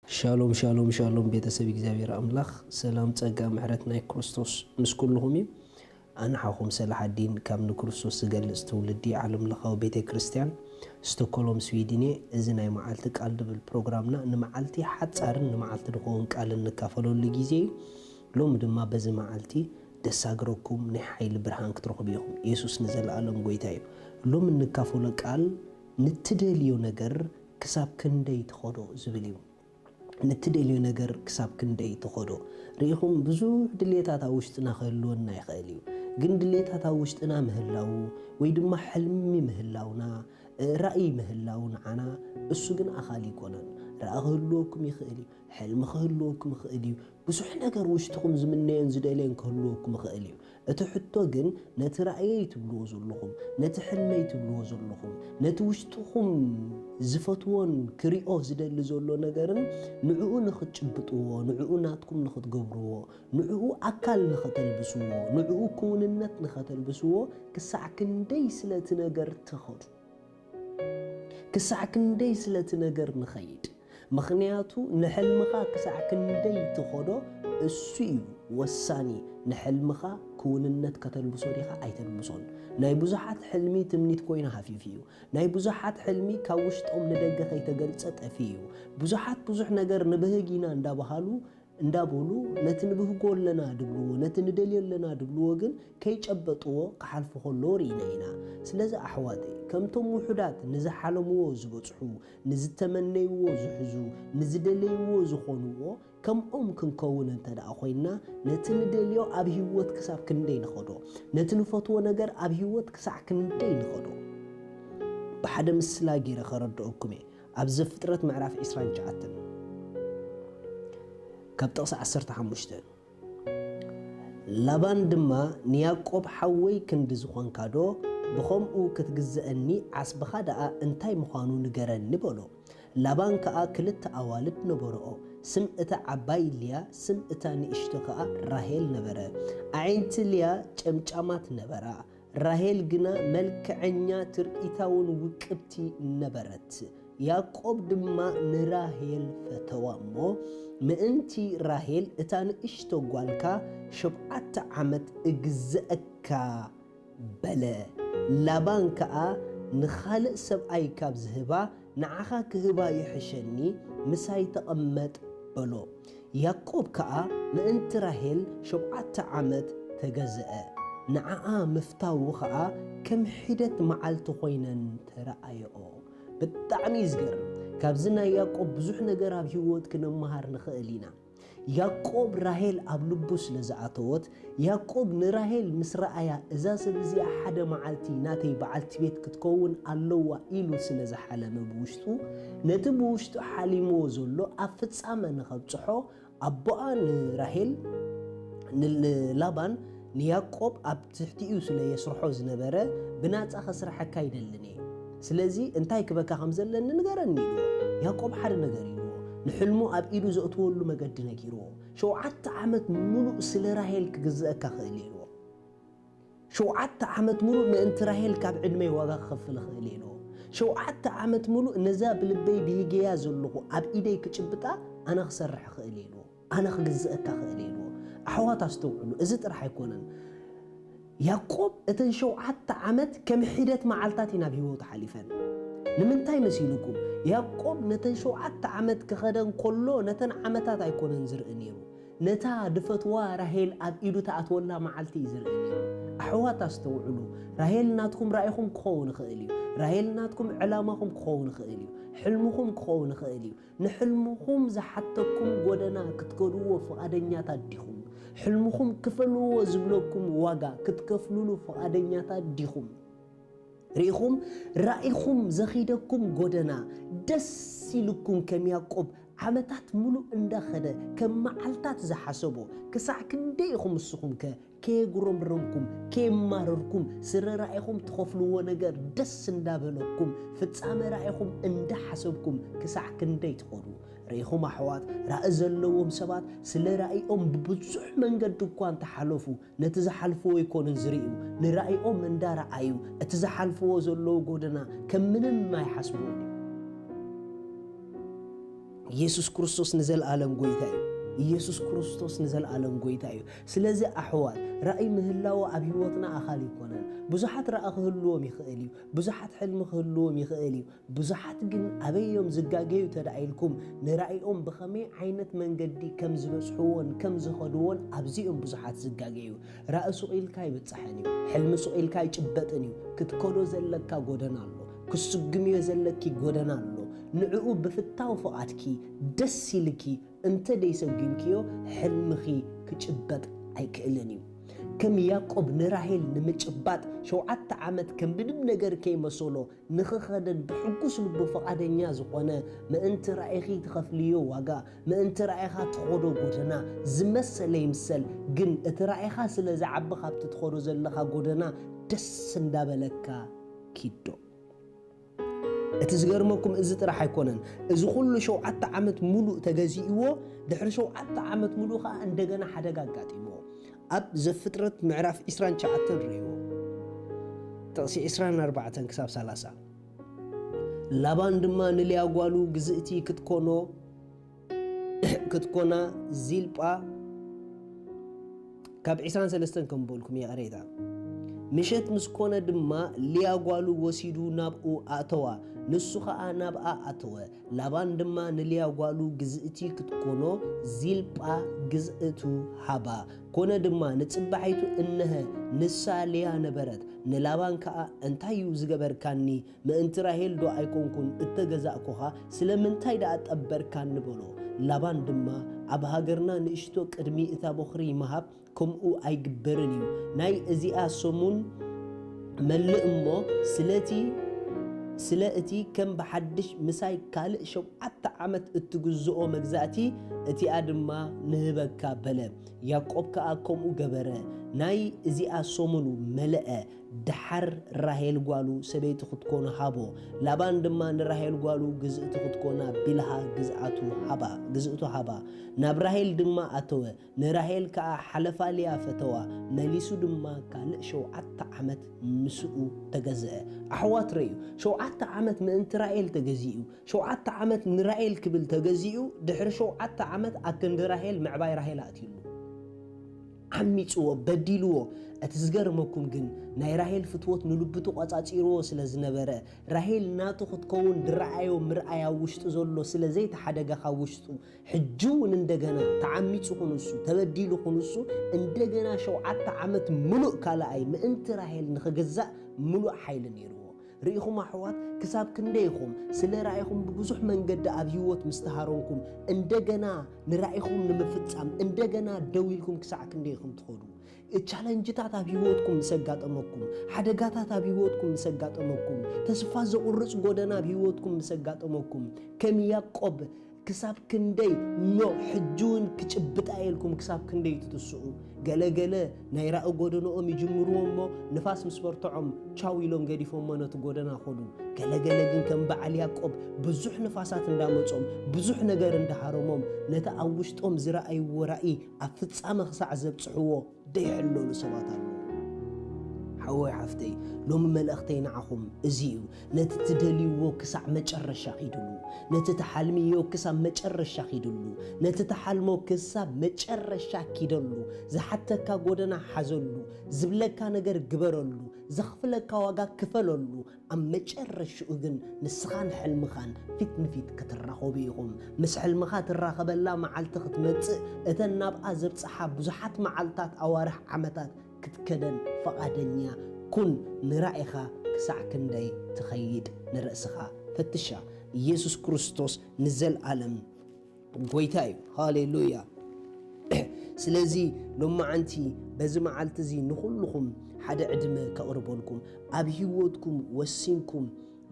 ሻሎም ሻሎም ሻሎም፣ ቤተሰብ እግዚኣብሔር ኣምላኽ፣ ሰላም ጸጋ ምሕረት ናይ ክርስቶስ ምስ ኩልኹም እዩ። ኣነ ሓኹም ሰላሓዲን ካብ ንክርስቶስ ዝገልጽ ትውልዲ ዓለም ለኻዊ ቤተ ክርስቲያን ስቶኮሎም ስዊድን እየ። እዚ ናይ መዓልቲ ቃል ድብል ፕሮግራምና ንመዓልቲ ሓጻርን ንመዓልቲ ድኸውን ቃልን ንካፈለሉ ግዜ እዩ። ሎሚ ድማ በዚ መዓልቲ ደሳግረኩም ናይ ሓይሊ ብርሃን ክትረኽቡ ኢኹም። የሱስ ንዘለኣለም ጎይታ እዩ። ሎሚ እንካፈሎ ቃል ንትደልዮ ነገር ክሳብ ክንደይ ትኸዶ ዝብል እዩ። ንትደልዮ ነገር ክሳብ ክንደይ ትኸዶ። ርኢኹም፣ ብዙሕ ድሌታት ኣብ ውሽጥና ክህልወና ይኽእል እዩ። ግን ድሌታት ኣብ ውሽጥና ምህላዉ ወይ ድማ ሕልሚ ምህላውና፣ ራእይ ምህላው ንዓና እሱ ግን ኣኻሊ ኣይኮነን። ራእይ ክህልወኩም ይኽእል እዩ፣ ሕልሚ ክህልወኩም ይኽእል እዩ። ብዙሕ ነገር ውሽጥኹም ዝምነዮን ዝደልዮን ክህልወኩም ይኽእል እዩ። እቲ ሕቶ ግን ነቲ ራእየይ ትብልዎ ዘለኹም፣ ነቲ ሕልመይ ትብልዎ ዘለኹም፣ ነቲ ውሽጥኹም ዝፈትዎን ክሪኦ ዝደሊ ዘሎ ነገርን ንዕኡ ንኽትጭብጥዎ፣ ንዕኡ ናትኩም ንኽትገብርዎ፣ ንዕኡ ኣካል ንኸተልብስዎ፣ ንዕኡ ክውንነት ንኸተልብስዎ ክሳዕ ክንደይ ስለቲ ነገር ትኸዱ? ክሳዕ ክንደይ ስለቲ ነገር ንኸይድ? ምኽንያቱ ንሕልምኻ ክሳዕ ክንደይ ትኸዶ እሱ እዩ ወሳኒ። ንሕልምኻ ክውንነት ከተልብሶ ዲኻ ኣይተልብሶን? ናይ ብዙሓት ሕልሚ ትምኒት ኮይኑ ሃፊፉ እዩ። ናይ ብዙሓት ሕልሚ ካብ ውሽጦም ንደገ ከይተገልጸ ጠፊኡ እዩ። ብዙሓት ብዙሕ ነገር ንብህግ ኢና እንዳበሃሉ እንዳበሉ ነቲ ንብህጎ ኣለና ድብልዎ፣ ነቲ ንደልዮ ኣለና ድብልዎ ግን ከይጨበጥዎ ክሓልፉ ከለዉ ርኢና ኢና። ስለዚ ኣሕዋተይ፣ ከምቶም ውሑዳት ንዝሓለምዎ ዝበጽሑ፣ ንዝተመነይዎ ዝሕዙ፣ ንዝደለይዎ ዝኾንዎ፣ ከምኦም ክንከውን እንተ ደኣ ኮይንና፣ ነቲ ንደልዮ ኣብ ህይወት ክሳብ ክንደይ ንኸዶ፣ ነቲ ንፈትዎ ነገር ኣብ ህይወት ክሳዕ ክንደይ ንኸዶ። ብሓደ ምስላ ገይረ ከረድኦኩም እየ። ኣብ ዘፍጥረት ምዕራፍ ዕስራን ትሽዓተን ካብ ጥቕሲ ዓሰርተ ሓሙሽተ፣ ላባን ድማ ንያዕቆብ ሓወይ ክንዲ ዝኾንካዶ ብኸምኡ ክትግዝአኒ ዓስብኻ ደኣ እንታይ ምዃኑ ንገረኒ በሎ። ላባን ከኣ ክልተ ኣዋልድ ነበርኦ፣ ስም እታ ዓባይ ልያ፣ ስም እታ ንእሽቶ ከኣ ራሄል ነበረ። ኣዒንቲ ልያ ጨምጫማት ነበራ፣ ራሄል ግና መልክዐኛ ትርኢታውን ውቅብቲ ነበረት። ያዕቆብ ድማ ንራሄል ፈተዋ እሞ፣ ምእንቲ ራሄል እታ ንእሽቶ ጓልካ ሸብዓተ ዓመት እግዝአካ በለ። ላባን ከኣ ንኻልእ ሰብኣይ ካብ ዝህባ ንዓኻ ክህባ ይሕሸኒ፣ ምሳይ ተቐመጥ በሎ። ያዕቆብ ከኣ ምእንቲ ራሄል ሸውዓተ ዓመት ተገዝአ። ንዓኣ ምፍታዉ ኸኣ ከም ሒደት መዓልቲ ኾይነን ተረኣየኦ። ብጣዕሚ እዩ ዝገርም። ካብዚ ናይ ያዕቆብ ብዙሕ ነገር ኣብ ህይወት ክንመሃር ንኽእል ኢና። ያዕቆብ ራሄል ኣብ ልቡ ስለ ዝኣተወት፣ ያዕቆብ ንራሄል ምስ ረኣያ፣ "እዛ ሰብ እዚኣ ሓደ መዓልቲ ናተይ በዓልቲ ቤት ክትከውን ኣለዋ" ኢሉ ስለ ዝሓለመ ብውሽጡ፣ ነቲ ብውሽጡ ሓሊምዎ ዘሎ ኣብ ፍጻመ ንኸብጽሖ፣ ኣቦኣ ንራሄል፣ ን-፣ ንላባን ንያዕቆብ ኣብ ትሕቲኡ ስለ የስርሖ ዝነበረ፣ "ብናጻ ከስርሐካ ኣይደልን እየ። ስለዚ እንታይ ክበካ ከም ዘለኒ ንገረኒ" ኢልዎ። ያዕቆብ ሓደ ነገር ኢልዎ። ንሕልሙ ኣብ ኢዱ ዘእትወሉ መገዲ ነጊርዎ። "ሸውዓተ ዓመት ምሉእ ስለ ራሄል ክግዝአካ ክእል" ኢልዎ። "ሸውዓተ ዓመት ምሉእ ምእንቲ ራሄል ካብ ዕድመይ ዋጋ ክኸፍል እኽእል እየ" ኢልዎ። "ሸውዓተ ዓመት ምሉእ ነዛ ብልበይ ብሂገያ ዘለኹ ኣብ ኢደይ ክጭብጣ ኣነ ክሰርሕ እኽእል እየ" ኢልዎ። "ኣነ ክግዝአካ ክእል እየ" ኢልዎ። ኣሕዋት ኣስተውዕሉ፣ እዚ ጥራሕ ኣይኮነን። ያዕቆብ እተን ሸውዓተ ዓመት ከም ሒደት መዓልታት እዩ ናብ ህይወቱ ሓሊፈን። ንምንታይ መሲልኩም? ያዕቆብ ነተን ሸውዓተ ዓመት ክኸደን ከሎ ነተን ዓመታት ኣይኮነን ዝርኢ ነይሩ። ነታ ድፈትዋ ራሄል ኣብ ኢዱ ተኣትወላ መዓልቲ እዩ ዝርኢ ነይሩ። ኣሕዋት ኣስተውዕሉ፣ ራሄል ናትኩም ራኢኹም ክኸውን ይኽእል እዩ። ራሄል ናትኩም ዕላማኹም ክኸውን ይኽእል እዩ። ሕልምኹም ክኸውን ይኽእል እዩ። ንሕልምኹም ዝሓተኩም ጎደና ክትከድዎ ፍቓደኛታት ዲኹም? ሕልምኹም ክፈልዎ ዝብለኩም ዋጋ ክትከፍልሉ ፍቓደኛታት ዲኹም? ርኢኹም፣ ራኢኹም ዘኺደኩም ጎደና ደስ ኢልኩም ከም ያዕቆብ ዓመታት ምሉእ እንዳኸደ ከም መዓልታት ዝሓሰቦ ክሳዕ ክንደይ ኢኹም ንስኹም ከ ከየጉረምረምኩም፣ ከየማረርኩም፣ ስረ ራኢኹም ትኸፍልዎ ነገር ደስ እንዳበለኩም፣ ፍጻመ ራኢኹም እንዳሓሰብኩም ክሳዕ ክንደይ ትኸዱ? ርኢኹም ኣሕዋት፣ ራኢ ዘለዎም ሰባት ስለ ራኢኦም ብብዙሕ መንገዲ እኳ እንተሓለፉ፣ ነቲ ዝሓልፍዎ ኣይኮኑን ዝርእዩ። ንራኢኦም እንዳረኣዩ፣ እቲ ዝሓልፍዎ ዘለዉ ጎደና ከም ምንም ኣይሓስብዎን እዩ። ኢየሱስ ክርስቶስ ንዘለኣለም ጎይታ እዩ። ኢየሱስ ክርስቶስ ንዘለኣለም ጎይታ እዩ። ስለዚ ኣሕዋት፣ ራእይ ምህላው ኣብ ህይወትና ኣኻሊ ኣይኮነን። ብዙሓት ራእይ ክህልዎም ይኽእል እዩ። ብዙሓት ሕልሚ ክህልዎም ይኽእል እዩ። ብዙሓት ግን ኣበይ እዮም ዝጋገዩ ተደኣ ኢልኩም፣ ንራእዮም ብኸመይ ዓይነት መንገዲ ከም ዝበጽሕዎን ከም ዝኸድዎን ኣብዚ እዮም ብዙሓት ዝጋገዩ። ራእይ ሱቕ ኢልካ ኣይብጻሕን እዩ። ሕልሚ ሱቕ ኢልካ ኣይጭበጥን እዩ። ክትከዶ ዘለካ ጎደና ኣሎ። ክትስጉምዮ ዘለኪ ጎደና ኣሎ። ንዕኡ ብፍታው ፍቓድኪ ደስ ኢልኪ እንተ ደይሰጉምክዮ፣ ሕልምኺ ክጭበጥ ኣይክእልን እዩ። ከም ያዕቆብ ንራሄል ንምጭባጥ ሸውዓተ ዓመት ከም ምንም ነገር ከይመሰሎ ንኽኸደን ብሕጉስ ልቡ ፍቓደኛ ዝኾነ፣ ምእንቲ ራእይኺ ትኸፍልዮ ዋጋ፣ ምእንቲ ራእይኻ ትኸዶ ጎደና፣ ዝመሰለ ይምሰል፣ ግን እቲ ራእይኻ ስለ ዝዓቢ ካብቲ ትኸዶ ዘለኻ ጎደና ደስ እንዳበለካ ኪዶ። እቲ ዝገርመኩም እዚ ጥራሕ ኣይኮነን። እዚ ኩሉ ሸውዓተ ዓመት ሙሉእ ተገዚእዎ፣ ድሕሪ ሸውዓተ ዓመት ሙሉእ ኸዓ እንደገና ሓደጋ ኣጋጢምዎ። ኣብ ዘፍጥረት ምዕራፍ ዕስራን ትሽዓተን ርእይዎ። ጥቕሲ ዕስራን ኣርባዕተን ክሳብ ሰላሳ። ላባን ድማ ንልያ ጓሉ ግዝእቲ ክትኮኖ፣ ክትኮና ዚልጳ፣ ካብ ዕስራን ሰለስተን ከም በልኩም ይቕሬታ። ምሸት ምስ ኮነ ድማ ልያ ጓሉ ወሲዱ ናብኡ ኣእተዋ፣ ንሱ ኸኣ ናብኣ ኣተወ። ላባን ድማ ንልያ ጓሉ ግዝእቲ ክትኮኖ ዚልጳ ግዝእቱ ሃባ። ኮነ ድማ ንጽባሒቱ እነሀ ንሳ ልያ ነበረት። ንላባን ከኣ እንታይ እዩ ዝገበርካኒ? ምእንቲ ራሄል ዶ ኣይኮንኩን እተገዛእኩኻ? ስለምንታይ ደኣ ጠበርካኒ? በሎ። ላባን ድማ ኣብ ሃገርና ንእሽቶ ቅድሚ እታ ቦኽሪ ምሃብ ከምኡ ኣይግበርን እዩ። ናይ እዚኣ ሰሙን መልእ እሞ ስለቲ ስለ እቲ ከም ብሓድሽ ምሳይ ካልእ ሸውዓተ ዓመት እትግዝኦ መግዛእቲ እቲኣ ድማ ንህበካ በለ። ያዕቆብ ከኣ ከምኡ ገበረ። ናይ እዚኣ ሰሙን መለአ። ደሓር ራሄል ጓሉ ሰበይቲ ክትኮኖ ሃቦ። ላባን ድማ ንራሄል ጓሉ ግዝእቲ ክትኮና ቢልሃ ግዝኣቱ ሃባ፣ ግዝእቱ ሃባ። ናብ ራሄል ድማ ኣተወ። ንራሄል ከኣ ሓለፋ ልያ ፈተዋ። መሊሱ ድማ ካልእ ሸውዓተ ዓመት ምስኡ ተገዝአ። ኣሕዋት ረዩ፣ ሸውዓተ ዓመት ምእንቲ ራሄል ተገዚኡ፣ ሸውዓተ ዓመት ንራሄል ክብል ተገዚኡ፣ ድሕሪ ሸውዓተ ዓመት ኣክንዲ ራሄል ምዕባይ ራሄል ኣእትዩሉ። ዓሚጽዎ፣ በዲልዎ። እቲ ዝገርመኩም ግን ናይ ራሄል ፍትወት ንልቡ ተቋጻጺርዎ ስለ ዝነበረ፣ ራሄል ናቱ ክትከውን ድረኣዮ ምርኣይ ኣብ ውሽጡ ዘሎ ስለ ዘይተሓደገ ካብ ውሽጡ፣ ሕጂ እውን እንደገና ተዓሚጹ ኩንሱ፣ ተበዲሉ ኩንሱ፣ እንደገና ሸውዓተ ዓመት ምሉእ ካልኣይ ምእንቲ ራሄል ንኽግዛእ ምሉእ ሓይሊ ነይርዎ። ርኢኹም ኣሕዋት፣ ክሳብ ክንደይ ኢኹም ስለ ራእይኹም ብብዙሕ መንገዲ ኣብ ህይወት ምስ ተሃረምኩም፣ እንደገና ንራእይኹም ንምፍጻም እንደገና ደው ኢልኩም ክሳዕ ክንደይ ኢኹም ትኸዱ? ቻለንጅታት ኣብ ህይወትኩም ምስ ኣጋጠመኩም፣ ሓደጋታት ኣብ ህይወትኩም ምስ ኣጋጠመኩም፣ ተስፋ ዘቑርጽ ጎደና ኣብ ህይወትኩም ምስ ኣጋጠመኩም፣ ከም ያዕቆብ ክሳብ ክንደይ ኖ ሕጂ እውን ክጭብጣ ኢልኩም ክሳብ ክንደይ ትትስኡ? ገለ ገለ ናይ ራእይ ጎደንኦም ይጅምርዎ እሞ ንፋስ ምስ በርትዖም ቻው ኢሎም ገዲፎሞ ነቲ ጎደና ኸዱ። ገለ ገለ ግን ከም በዓል ያዕቆብ ብዙሕ ንፋሳት እንዳመጾም ብዙሕ ነገር እንዳሃረሞም ነቲ ኣብ ውሽጦም ዝረኣይዎ ራእይ ኣብ ፍጻመ ክሳዕ ዘብጽሕዎ ደይሕለሉ ሰባት ኣለዉ። ሓወይ ሓፍተይ፣ ሎሚ መልእኽተይ ንዓኹም እዚ እዩ። ነቲ ትደልይዎ ክሳዕ መጨረሻ ኪድሉ። ነቲ ትሓልምዮ ክሳብ መጨረሻ ኪድሉ። ነቲ ትሓልሞ ክሳብ መጨረሻ ኪደሉ። ዝሓተካ ጎደና ሓዘሉ። ዝብለካ ነገር ግበረሉ። ዘኽፍለካ ዋጋ ክፈለሉ። ኣብ መጨረሽኡ ግን ንስኻን ሕልምኻን ፊት ንፊት ክትራኸቡ ኢኹም። ምስ ሕልምኻ ትራኸበላ መዓልቲ ክትመጽእ፣ እተን ናብኣ ዘብጽሓ ብዙሓት መዓልታት፣ ኣዋርሕ፣ ዓመታት ክትከደን ፍቓደኛ ኩን። ንራኢኻ ክሳዕ ክንደይ ትኸይድ ንርእስኻ ፈትሻ። ኢየሱስ ክርስቶስ ንዘለኣለም ጎይታ እዩ። ሃሌሉያ። ስለዚ ሎማዓንቲ በዚ መዓልቲ እዚ ንኹልኹም ሓደ ዕድመ ከቕርበልኩም፣ ኣብ ህይወትኩም ወሲንኩም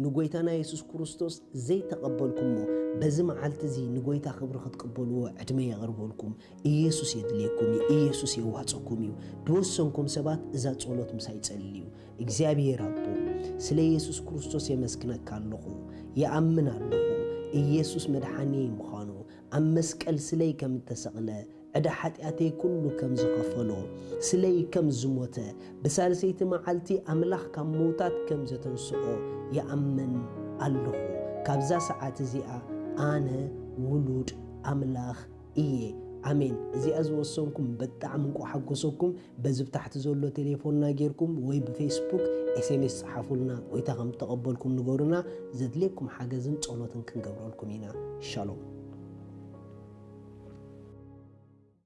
ንጎይታና የሱስ ክርስቶስ ዘይተቐበልኩሞ፣ በዚ መዓልቲ እዚ ንጎይታ ክብሪ ክትቅበልዎ ዕድመ የቕርበልኩም። ኢየሱስ የድልየኩም እዩ። ኢየሱስ የዋጽኩም እዩ። ድወሰንኩም ሰባት እዛ ጸሎት ምሳይ ጸልዩ። እግዚኣብሔር ኣቦ፣ ስለ ኢየሱስ ክርስቶስ የመስግነካ ኣለኹ። ይኣምን ኣለኹ ኢየሱስ መድሓኒየይ ምዃኑ፣ ኣብ መስቀል ስለይ ከም እተሰቕለ፣ ዕዳ ሓጢኣተይ ኩሉ ከም ዝኸፈሎ፣ ስለይ ከም ዝሞተ፣ ብሳልሰይቲ መዓልቲ ኣምላኽ ካብ ምውታት ከም ዘተንስኦ ይኣምን ኣለኹ። ካብዛ ሰዓት እዚኣ ኣነ ውሉድ ኣምላኽ እየ። ኣሜን። እዚኣ ዝወሰንኩም ብጣዕሚ እንቋ ሓጎሰኩም። በዚ ብታሕቲ ዘሎ ቴሌፎንና ጌርኩም ወይ ብፌስቡክ ኤስኤምኤስ ጸሓፉልና። ጎይታ ከም እተቐበልኩም ንገሩና። ዘድልየኩም ሓገዝን ጸሎትን ክንገብረልኩም ኢና። ሻሎም።